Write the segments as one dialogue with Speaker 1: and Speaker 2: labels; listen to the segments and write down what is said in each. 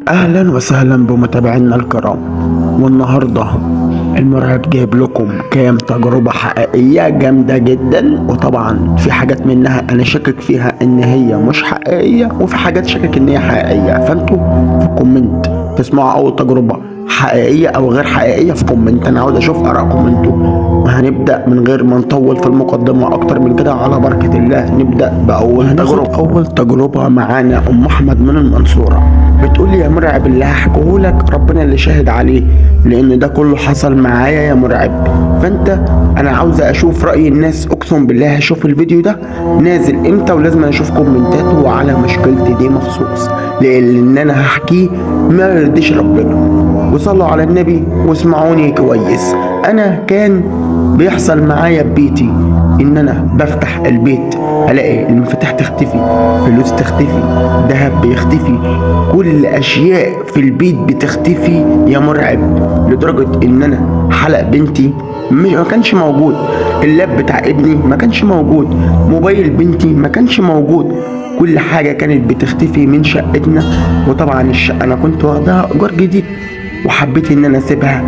Speaker 1: اهلا وسهلا بمتابعينا الكرام. والنهارده المرعب جايب لكم كام تجربة حقيقية جامدة جدا، وطبعا في حاجات منها انا شاكك فيها ان هي مش حقيقية، وفي حاجات شاكك ان هي حقيقية. فانتوا في comment تسمعوا اول تجربة حقيقية او غير حقيقية في comment، انا عاوز اشوف ارائكم انتوا. وهنبدأ من غير ما نطول في المقدمة اكتر من كده، على بركة الله نبدأ باول تجربة. اول تجربة معانا ام احمد من المنصورة، بتقول لي يا مرعب اللي هحكيهولك ربنا اللي شاهد عليه، لان ده كله حصل معايا يا مرعب. فانت انا عاوزه اشوف راي الناس، اقسم بالله هشوف الفيديو ده نازل امتى ولازم اشوف كومنتاته على مشكلتي دي مخصوص، لان انا هحكيه ما يرضيش ربنا. وصلوا على النبي واسمعوني كويس. انا كان بيحصل معايا ببيتي ان انا بفتح البيت الاقي المفاتيح تختفي، فلوس تختفي، ذهب بيختفي، كل اشياء في البيت بتختفي يا مرعب. لدرجة ان انا حلق بنتي ما كانش موجود، اللاب بتاع ابني ما كانش موجود، موبايل بنتي ما كانش موجود، كل حاجة كانت بتختفي من شقتنا. وطبعا الشقة انا كنت واخدها ايجار جديد وحبيت ان انا اسيبها،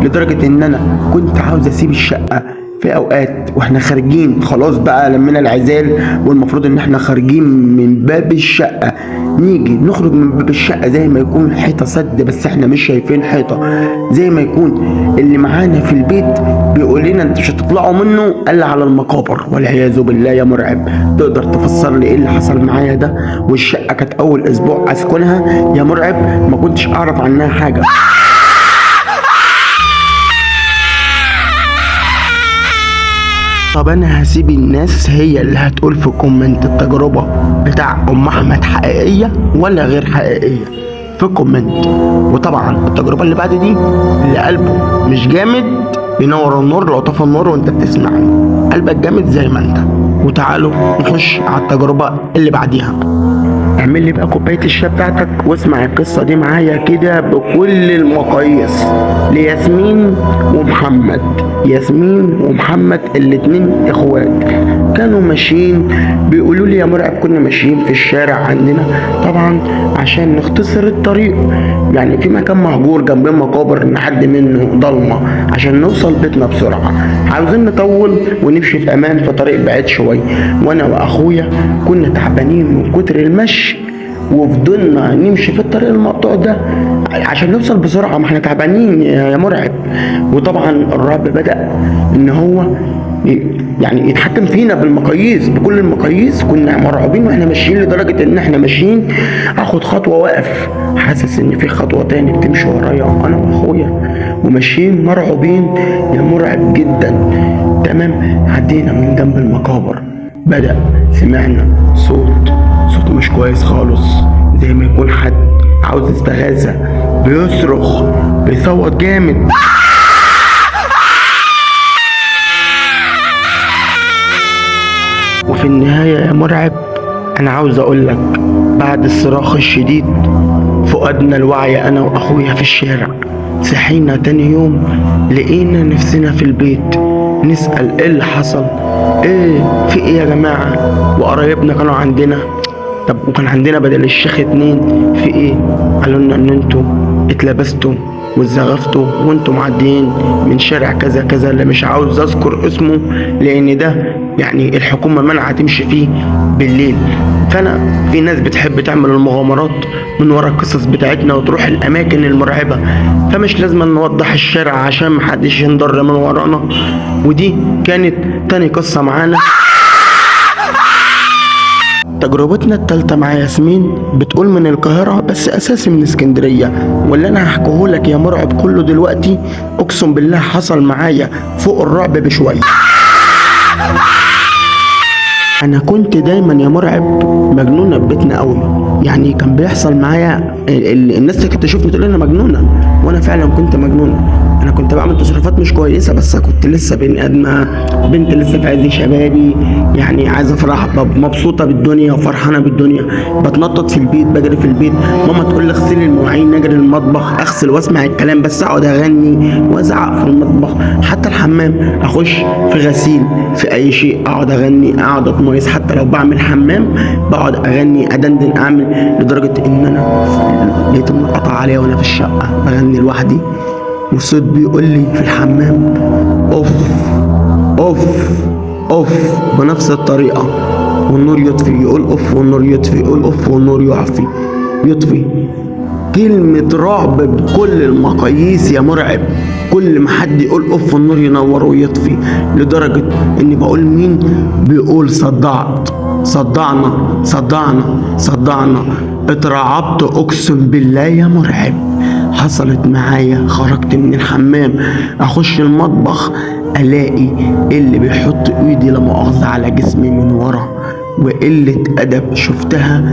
Speaker 1: لدرجة ان انا كنت عاوز اسيب الشقة في اوقات واحنا خارجين خلاص بقى لمينا العزال، والمفروض ان احنا خارجين من باب الشقة، نيجي نخرج من باب الشقة زي ما يكون حيطة سد، بس احنا مش شايفين حيطة، زي ما يكون اللي معانا في البيت بيقول لنا انتوا مش هتطلعوا منه الا على المقابر والعياذ بالله. يا مرعب تقدر تفسر لي ايه اللي حصل معايا ده؟ والشقة كانت اول اسبوع اسكنها يا مرعب، ما كنتش اعرف عنها حاجة. طب انا هسيب الناس هي اللي هتقول في comment التجربة بتاع ام احمد حقيقية ولا غير حقيقية في comment. وطبعا التجربة اللي بعد دي اللي قلبه مش جامد بينور النور، لو طفى النور وانت بتسمعني قلبك جامد زي ما انت. وتعالوا نخش على التجربة اللي بعديها. اعمل لي بقى كوباية الشاي بتاعتك واسمع القصة دي معايا كده بكل المقاييس، لياسمين ومحمد. ياسمين ومحمد الاتنين اخوات، كانوا ماشيين بيقولوا لي يا مرعب كنا ماشيين في الشارع عندنا، طبعا عشان نختصر الطريق، يعني في مكان مهجور جنب مقابر نعدي منه ضلمة عشان نوصل بيتنا بسرعة، عاوزين نطول ونمشي في امان في طريق بعيد شوية. وانا واخويا كنا تعبانين من كتر المشي، وفضلنا نمشي في الطريق المقطوع ده عشان نوصل بسرعة، ما احنا تعبانين يا مرعب. وطبعا الرعب بدأ ان هو يعني يتحكم فينا بالمقاييس، بكل المقاييس كنا مرعوبين واحنا ماشيين، لدرجة ان احنا ماشيين اخد خطوة واقف حاسس ان في خطوة تاني بتمشي ورايا انا واخويا، وماشيين مرعوبين يا مرعب جدا. تمام، عدينا من جنب المقابر، بدأ سمعنا صوت مش كويس خالص، زي ما يكون حد عاوز يستغاثة، بيصرخ بيصوت جامد. وفي النهاية يا مرعب أنا عاوز أقولك بعد الصراخ الشديد فقدنا الوعي أنا وأخويا في الشارع. صحينا تاني يوم لقينا نفسنا في البيت، نسأل إيه اللي حصل، إيه في إيه يا جماعة؟ وقرايبنا كانوا عندنا، طب وكان عندنا بدل الشيخ 2، في ايه؟ قالوا لنا ان انتوا اتلبستوا واتزغفتوا وانتوا معديين من شارع كذا كذا، اللي مش عاوز اذكر اسمه لان ده يعني الحكومة منع تمشي فيه بالليل. فانا في ناس بتحب تعمل المغامرات من ورا القصص بتاعتنا وتروح الاماكن المرعبة، فمش لازم نوضح الشارع عشان محدش ينضر من ورانا. ودي كانت تاني قصة معانا. تجربتنا التالتة مع ياسمين، بتقول من القاهرة بس أساسي من اسكندرية، واللي أنا هحكيهولك يا مرعب كله دلوقتي أقسم بالله حصل معايا فوق الرعب بشوية. أنا كنت دايما يا مرعب مجنونة ببيتنا قوي، يعني كان بيحصل معايا الناس اللي كانت تشوفني تقول أنا مجنونة، وأنا فعلا كنت مجنونة. أنا انا كنت بعمل تصرفات مش كويسة، بس كنت لسه بني ادمه، بنت لسه في عز شبابي، يعني عايزه افرح، مبسوطة بالدنيا وفرحانه بالدنيا، بتنطط في البيت، بجري في البيت، ماما تقول لي اغسلي المواعين، اجري المطبخ اغسل واسمع الكلام، بس اقعد اغني وازعق في المطبخ، حتى الحمام اخش في غسيل في اي شيء اقعد اغني، اقعد اتميز، حتى لو بعمل حمام بقعد اغني ادندن اعمل، لدرجة ان انا لقيت النور قطع عليا وانا في الشقة بغني لوحدي، والصوت بيقول لي في الحمام اوف اوف اوف بنفس الطريقة، والنور يطفي، يقول اوف والنور يطفي، يقول اوف والنور يعفي يطفي. كلمة رعب بكل المقاييس يا مرعب، كل ما حد يقول اوف والنور ينور ويطفي، لدرجة اني بقول مين بيقول صدعت، صدعنا صدعنا صدعنا، اترعبت اقسم بالله يا مرعب. حصلت معايا، خرجت من الحمام اخش المطبخ الاقي اللي بيحط ايدي لا مؤاخذة على جسمي من ورا، وقلة أدب شفتها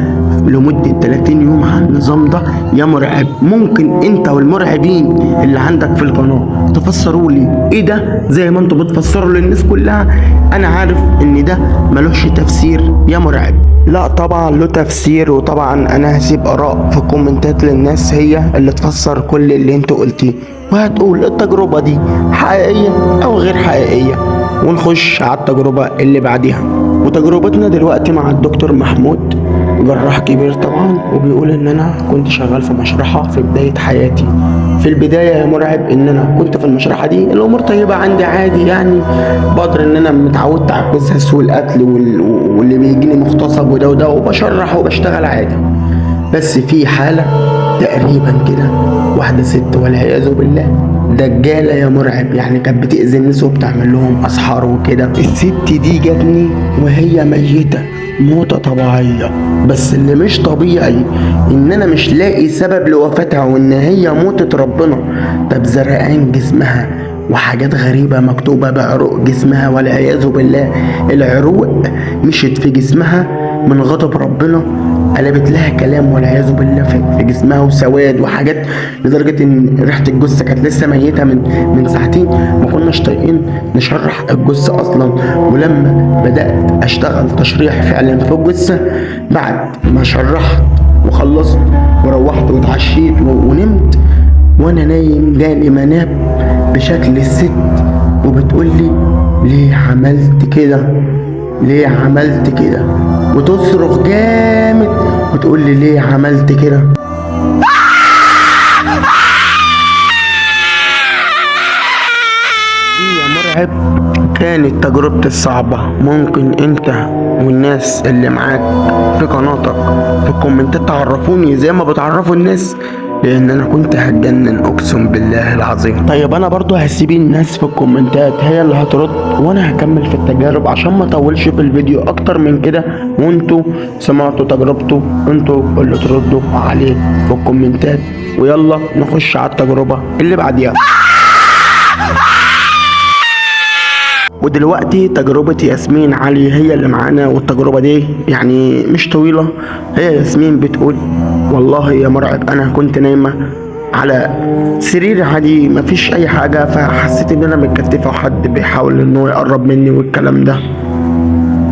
Speaker 1: لمدة 30 يوم على النظام ده يا مرعب. ممكن انت والمرعبين اللي عندك في القناة تفسروا لي ايه ده زي ما انتوا بتفسروا للناس كلها؟ انا عارف ان ده ملوش تفسير يا مرعب. لا طبعا له تفسير، وطبعا انا هسيب اراء في الكومنتات للناس هي اللي تفسر كل اللي انتوا قلتيه، وهتقول التجربة دي حقيقية او غير حقيقية. ونخش على التجربة اللي بعديها، وتجربتنا دلوقتي مع الدكتور محمود، جراح كبير طبعا، وبيقول ان انا كنت شغال في مشرحة في بداية حياتي. في البداية يا مرعب ان انا كنت في المشرحة دي الامور طيبة عندي عادي، يعني بقدر ان انا متعودت على الجثث والقتل واللي بيجيني مغتصب وده وده، وبشرح وبشتغل عادي. بس في حالة تقريبا كده واحدة ست والعياذ بالله دجالة يا مرعب، يعني كانت بتأذي الناس وبتعمل لهم أسحار وكده. الست دي جاتني وهي ميتة موتة طبيعية، بس اللي مش طبيعي إن أنا مش لاقي سبب لوفاتها وإن هي موتة ربنا. طب زرقان جسمها وحاجات غريبة مكتوبة بعروق جسمها والعياذ بالله، العروق مشت في جسمها من غضب ربنا، قلبت لها كلام والعياذ بالله في جسمها وسواد وحاجات، لدرجة ان ريحة الجثة كانت لسه ميتة من ساعتين، ما كناش طايقين نشرح الجثة اصلا. ولما بدأت اشتغل تشريح فعلا في الجثة بعد ما شرحت وخلصت وروحت واتعشيت ونمت، وانا نايم جالي منام بشكل الست وبتقول لي ليه عملت كده، ليه عملت كده، وتصرخ جامد وتقول لي ليه عملت كده. دي يا مرعب كانت تجربتي الصعبة. ممكن انت والناس اللي معاك في قناتك في الكومنتات تعرفوني زي ما بتعرفوا الناس، لان انا كنت هتجنن اقسم بالله العظيم. طيب انا برضو هسيب الناس في الكومنتات هي اللي هترد، وانا هكمل في التجارب عشان ما اطولش في الفيديو اكتر من كده، وانتوا سمعتوا تجربته انتوا اللي تردوا عليه في الكومنتات. ويلا نخش على التجربة اللي بعديها. ودلوقتي تجربة ياسمين علي هي اللي معانا، والتجربة دي يعني مش طويلة. هي ياسمين بتقول والله يا مرعب انا كنت نايمة على سرير عادي مفيش اي حاجة، فحسيت ان انا متكتفة وحد بيحاول انه يقرب مني والكلام ده.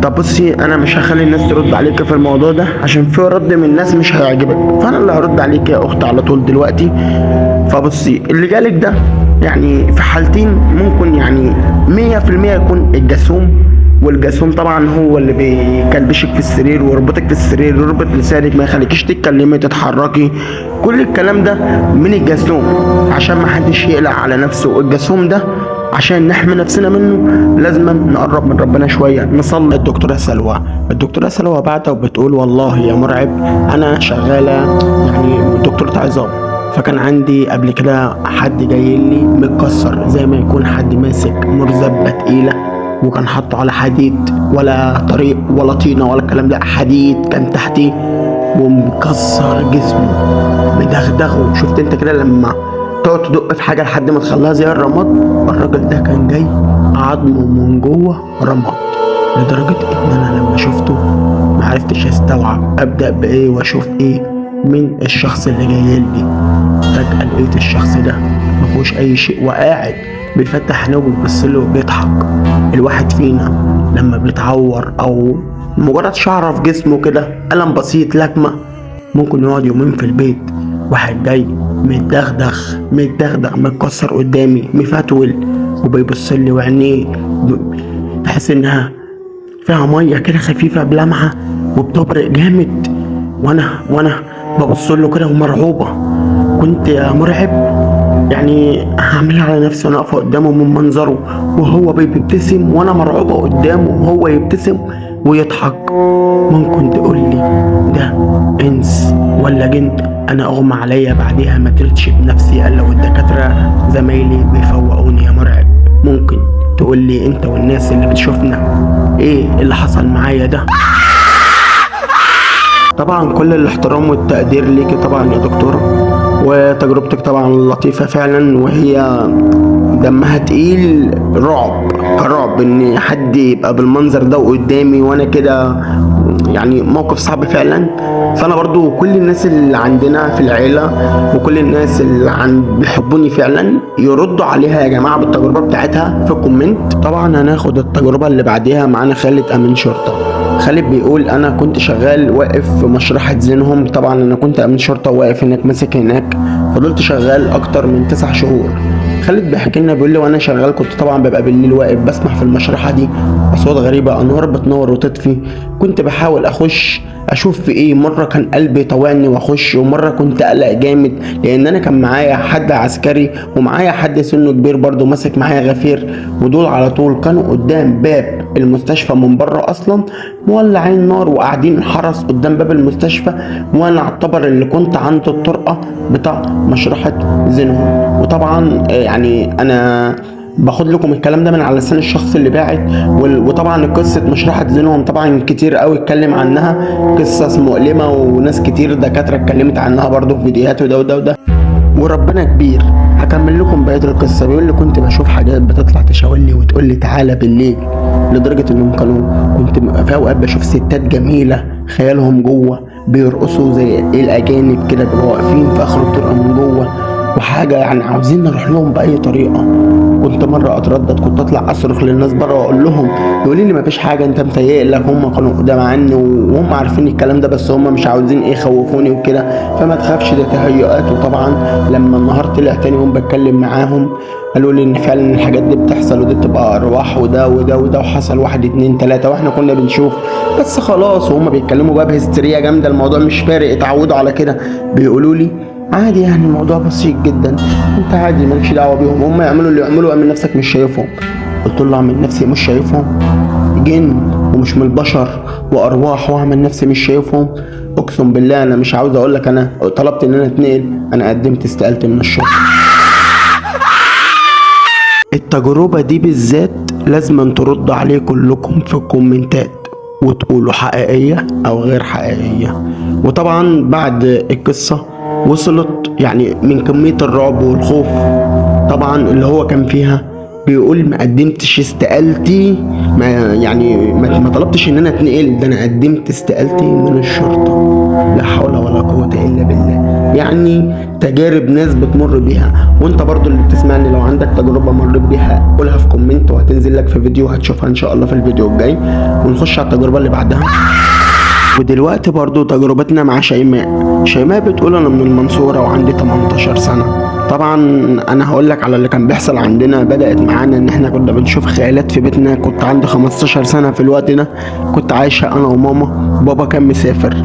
Speaker 1: طب بصي انا مش هخلي الناس ترد عليك في الموضوع ده عشان في رد من الناس مش هيعجبك، فانا اللي هرد عليك يا اخت على طول دلوقتي. فبصي اللي جالك ده يعني في حالتين ممكن يعني 100% يكون الجاسوم، والجاسوم طبعا هو اللي بيكلبشك في السرير ويربطك في السرير ويربط لسانك ما يخليكيش تتكلمي تتحركي، كل الكلام ده من الجاسوم عشان ما حدش يقلق على نفسه. الجاسوم ده عشان نحمي نفسنا منه لازم نقرب من ربنا شوية، نصلي. الدكتورة سلوى، الدكتورة سلوى بعتها وبتقول والله يا مرعب انا شغالة يعني دكتورة عظام، فكان عندي قبل كده حد جاي لي متكسر زي ما يكون حد ماسك مرزبه تقيلة وكان حاطه على حديد، ولا طريق ولا طينه ولا الكلام ده، حديد كان تحتيه ومكسر جسمه مدغدغه. شفت انت كده لما تقعد تدق في حاجة لحد ما تخليها زي الرماد؟ الراجل ده كان جاي عظمه من جوه رماد، لدرجة ان انا لما شفته ما عرفتش استوعب ابدا بايه واشوف ايه من الشخص اللي جاي لي. فجأة لقيت الشخص ده مفيهوش أي شيء وقاعد بيفتح عينيه وبيبص لي وبيضحك. الواحد فينا لما بيتعور أو مجرد شعره في جسمه كده، ألم بسيط، لكمة، ممكن يقعد يومين في البيت. واحد جاي متدغدغ متدغدغ متكسر قدامي مفتول وبيبص لي وعينيه تحس انها فيها مية كده خفيفة بلمعه وبتبرق جامد، وانا ببص له كده ومرعوبه. كنت يا مرعب يعني هعملها على نفسي وانا واقفة قدامه من منظره وهو بيبتسم وانا مرعوبه قدامه وهو يبتسم ويضحك. ممكن تقول لي ده انس ولا جن؟ انا اغمى عليا بعديها، ما قدرتش بنفسي الا والدكاتره زمايلي بيفوقوني يا مرعب. ممكن تقول لي انت والناس اللي بتشوفنا ايه اللي حصل معايا ده؟ طبعا كل الاحترام والتقدير ليكي طبعا يا دكتورة، وتجربتك طبعا لطيفة فعلا، وهي دمها تقيل، رعب كرعب ان حد يبقى بالمنظر ده قدامي وانا كده، يعني موقف صعب فعلا. فانا برضو كل الناس اللي عندنا في العيلة وكل الناس اللي بيحبوني فعلا يردوا عليها يا جماعة بالتجربة بتاعتها في ال comment. طبعا هناخد التجربة اللي بعديها معانا خالد امين شرطة. خالد بيقول انا كنت شغال واقف في مشرحة زينهم، طبعا انا كنت امين شرطة واقف هناك ماسك هناك، فضلت شغال اكتر من 9 شهور. خالد بيحكي لنا بيقول لي وانا شغال كنت طبعا ببقى بالليل واقف بسمع في المشرحة دي اصوات غريبة، انوار بتنور وتطفي، كنت بحاول اخش اشوف في ايه. مرة كان قلبي طوعني واخش، ومرة كنت اقلق جامد لان انا كان معايا حد عسكري ومعايا حد سنة كبير برضو ماسك معايا غفير، ودول على طول كانوا قدام باب المستشفى من بره اصلا مولعين نار وقاعدين حرس قدام باب المستشفى، وانا اعتبر اللي كنت عند الطرقه بتاع مشرحه زينهم. وطبعا يعني انا باخد لكم الكلام ده من على لسان الشخص اللي باعت، وطبعا قصة مشرحه زينهم طبعا كتير قوي اتكلم عنها، قصص مؤلمة وناس كتير دكاترة اتكلمت عنها برضو في فيديوهات وده وده وده، وربنا كبير. هكمل لكم بقية القصة. بيقول لي كنت بشوف حاجات بتطلع تشاور لي وتقول لي تعالى بالليل، لدرجة انهم كانوا كنت في اوقات بشوف ستات جميلة خيالهم جوه بيرقصوا زي الاجانب كده، بيبقوا واقفين في اخر الطرقه من جوه وحاجه يعني عاوزين نروح لهم باي طريقه. كنت مرة اتردد، كنت اطلع اصرخ للناس بره واقول لهم، يقولوا لي مفيش حاجة انت متهيأ لك، هم كانوا قدام عني وهم عارفين الكلام ده، بس هم مش عاوزين ايه يخوفوني وكده، فما تخافش ده تهيؤات. وطبعا لما النهار طلع تاني يوم بتكلم معاهم قالوا لي ان فعلا الحاجات دي بتحصل ودي بتبقى ارواح وده وده وده، وحصل 1 2 3 واحنا كنا بنشوف بس خلاص. وهم بيتكلموا بقى بهستيريا جامدة، الموضوع مش فارق، اتعودوا على كده. بيقولوا لي عادي يعني الموضوع بسيط جدا، انت عادي مالكش دعوه بيهم، هم يعملوا اللي يعملوا، اعمل نفسك مش شايفهم. قلت له اعمل نفسي مش شايفهم؟ جن ومش من البشر وارواح واعمل نفسي مش شايفهم؟ اقسم بالله انا مش عاوز اقول لك، انا طلبت ان انا اتنقل، انا قدمت استقالتي من الشغل. التجربة دي بالذات لازم تردوا عليه كلكم في الكومنتات وتقولوا حقيقية او غير حقيقية. وطبعا بعد القصة وصلت يعني من كمية الرعب والخوف طبعا اللي هو كان فيها، بيقول ما قدمتش استقالتي، ما يعني ما طلبتش ان انا اتنقل، ده انا قدمت استقالتي من الشرطة. لا حول ولا قوة الا بالله. يعني تجارب ناس بتمر بيها، وانت برضو اللي بتسمعني لو عندك تجربة مريت بيها قولها في comment وهتنزل لك في فيديو هتشوفها ان شاء الله في الفيديو الجاي. ونخش على التجربة اللي بعدها. ودلوقتي برضو تجربتنا مع شيماء. شيماء بتقول انا من المنصورة وعندي 18 سنة. طبعا انا هقول لك على اللي كان بيحصل عندنا. بدأت معانا ان احنا كنا بنشوف خيالات في بيتنا. كنت عندي 15 سنة في الوقت ده، كنت عايشة انا وماما، بابا كان مسافر،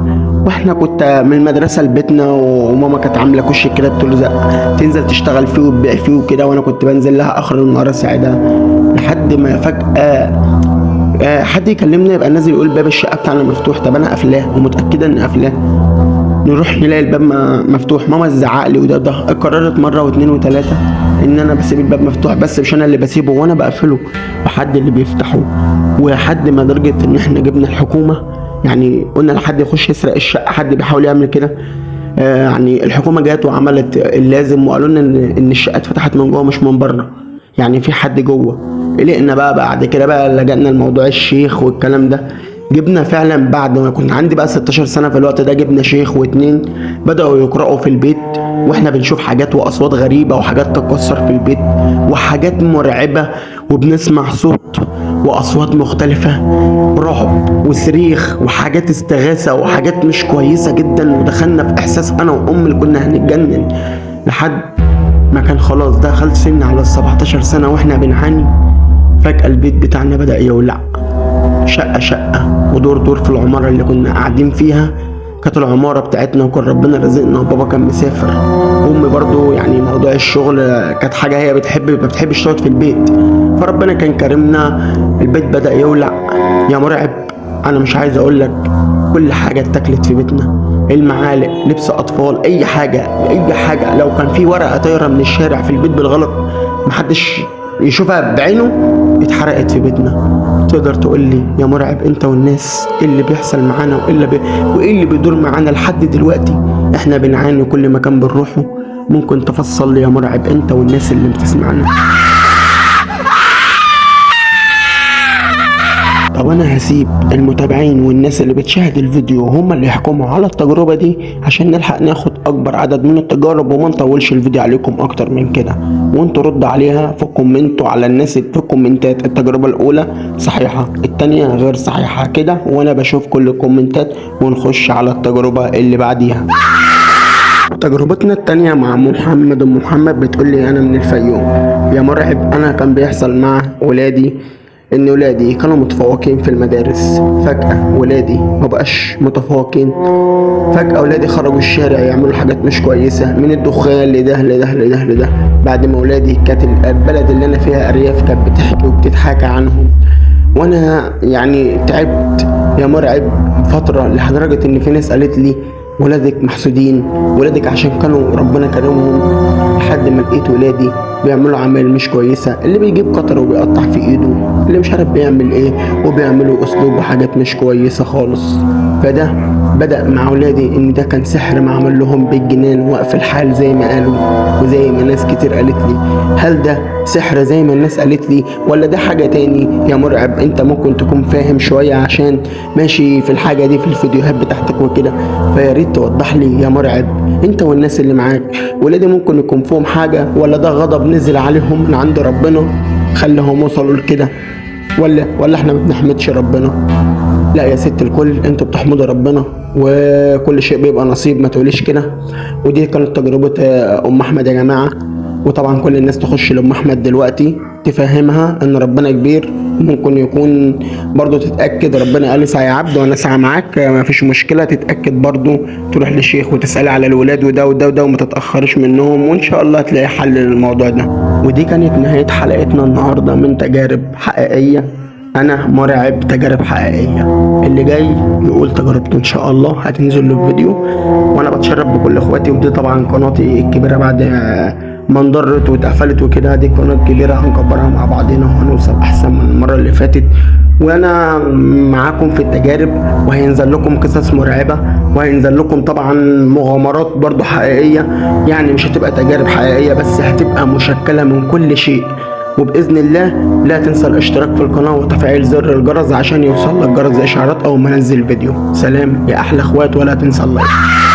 Speaker 1: واحنا كنت من المدرسة لبيتنا، وماما كانت عاملة كشك كده بتلزق تنزل تشتغل فيه وتبيع فيه وكده، وانا كنت بنزل لها اخر النهار اساعدها، لحد ما فجأة حد يكلمنا يبقى نازل يقول باب الشقة بتاعنا مفتوح. طب انا قافلاه ومتاكده ان قافلاه، نروح نلاقي الباب مفتوح. ماما تزعق لي وده ده. قررت مرة واثنين وثلاثة ان انا بسيب الباب مفتوح، بس مش انا اللي بسيبه وانا بقفله وحد اللي بيفتحه. وحد ما درجه ان احنا جبنا الحكومة، يعني قلنا لحد يخش يسرق الشقة، حد بيحاول يعمل كده. يعني الحكومة جت وعملت اللازم وقالوا لنا ان الشقة اتفتحت من جوه مش من بره، يعني في حد جوه. قلقنا بقى بعد كده، بقى لجأنا لموضوع الشيخ والكلام ده. جبنا فعلا بعد ما كنت عندي بقى 16 سنة في الوقت ده، جبنا شيخ واتنين بدأوا يقرأوا في البيت، واحنا بنشوف حاجات واصوات غريبة وحاجات تتكسر في البيت وحاجات مرعبة، وبنسمع صوت واصوات مختلفة، رعب وصريخ وحاجات استغاثة وحاجات مش كويسة جدا. ودخلنا في احساس انا وامي اللي كنا هنتجنن، لحد ما كان خلاص دخلت سن على 17 سنة واحنا بنعاني. فجأة البيت بتاعنا بدأ يولع، شقة شقة ودور دور في العمارة اللي كنا قاعدين فيها. كانت العمارة بتاعتنا وكان ربنا رزقنا، وبابا كان مسافر، وامي برضو يعني موضوع الشغل كانت حاجة هي بتحب، ما بتحبش تقعد في البيت، فربنا كان كرمنا. البيت بدأ يولع يا مرعب، انا مش عايز اقول لك كل حاجة اتاكلت في بيتنا، المعالق، لبس اطفال، اي حاجة اي حاجة. لو كان في ورقة طايرة من الشارع في البيت بالغلط محدش يشوفها بعينه اتحرقت في بيتنا. تقدر تقول لي يا مرعب انت والناس ايه اللي بيحصل معانا وايه اللي بيدور معانا لحد دلوقتي؟ احنا بنعاني كل مكان بنروحه. ممكن تفصل لي يا مرعب انت والناس اللي بتسمعنا؟ طب انا هسيب المتابعين والناس اللي بتشاهد الفيديو هم اللي يحكموا على التجربة دي عشان نلحق ناخد اكبر عدد من التجارب وما نطولش الفيديو عليكم اكتر من كده. وانتوا ردوا عليها في ال comment على الناس في الكومنتات، التجربة الاولى صحيحة، التانية غير صحيحة كده، وانا بشوف كل الكومنتات ونخش على التجربة اللي بعديها. تجربتنا التانية مع محمد. ام محمد بتقول لي انا من الفيوم يا مرعب، انا كان بيحصل مع ولادي ان ولادي كانوا متفوقين في المدارس، فجأة ولادي ما بقاش متفوقين، فجأة ولادي خرجوا الشارع يعملوا حاجات مش كويسة، من الدخان لده لده لده لده. بعد ما ولادي كانت البلد اللي انا فيها ارياف كانت بتحكي وبتتحاكى عنهم، وانا يعني تعبت يا مرعب فترة، لدرجة ان في ناس قالت لي ولادك محسودين، ولادك عشان كانوا ربنا كرمهم، لحد ما لقيت ولادي بيعملوا عمل مش كويسة، اللي بيجيب قطر وبيقطع في ايده، اللي مش عارف بيعمل ايه، وبيعملوا اسلوب وحاجات مش كويسة خالص. فده بدأ مع ولادي ان ده كان سحر معمول لهم بالجنان وقف الحال زي ما قالوا وزي ما ناس كتير قالت لي. هل ده سحر زي ما الناس قالت لي ولا ده حاجة تاني يا مرعب؟ انت ممكن تكون فاهم شوية عشان ماشي في الحاجة دي في الفيديوهات بتاعتك وكده، فيا ريت توضح لي يا مرعب انت والناس اللي معاك، ولادي ممكن يكون فيهم حاجة ولا ده غضب نزل عليهم من عند ربنا خلاهم وصلوا لكده، ولا احنا ما بنحمدش ربنا؟ لا يا ست الكل، انتوا بتحمدوا ربنا وكل شيء بيبقى نصيب، ما تقوليش كده. ودي كانت تجربة ام احمد يا جماعة، وطبعا كل الناس تخش لام احمد دلوقتي تفهمها ان ربنا كبير، ممكن يكون برضو تتأكد ربنا قال اسعى يا عبد وانا اسعى معاك، ما فيش مشكلة. تتأكد برضو تروح لشيخ وتسأل على الولاد وده وده وده وما تتأخرش منهم، وان شاء الله تلاقي حل للموضوع ده. ودي كانت نهاية حلقتنا النهاردة من تجارب حقيقية. انا مرعب تجارب حقيقية، اللي جاي يقول تجربته ان شاء الله هتنزل له فيديو، وانا بتشرف بكل اخواتي. ودي طبعا قناتي الكبيرة بعد ما انضرت واتقفلت وكده، دي قناة كبيرة هنكبرها مع بعضنا وهنوصل احسن من المرة اللي فاتت. وانا معاكم في التجارب، وهينزل لكم قصص مرعبة، وهينزل لكم طبعا مغامرات برضو حقيقية، يعني مش هتبقى تجارب حقيقية بس، هتبقى مشكلة من كل شيء. وبإذن الله لا تنسى الاشتراك في القناة وتفعيل زر الجرس عشان يوصل لك جرس إشعارات أول ما انزل فيديو. سلام يا أحلى إخوات، ولا تنسى ال like.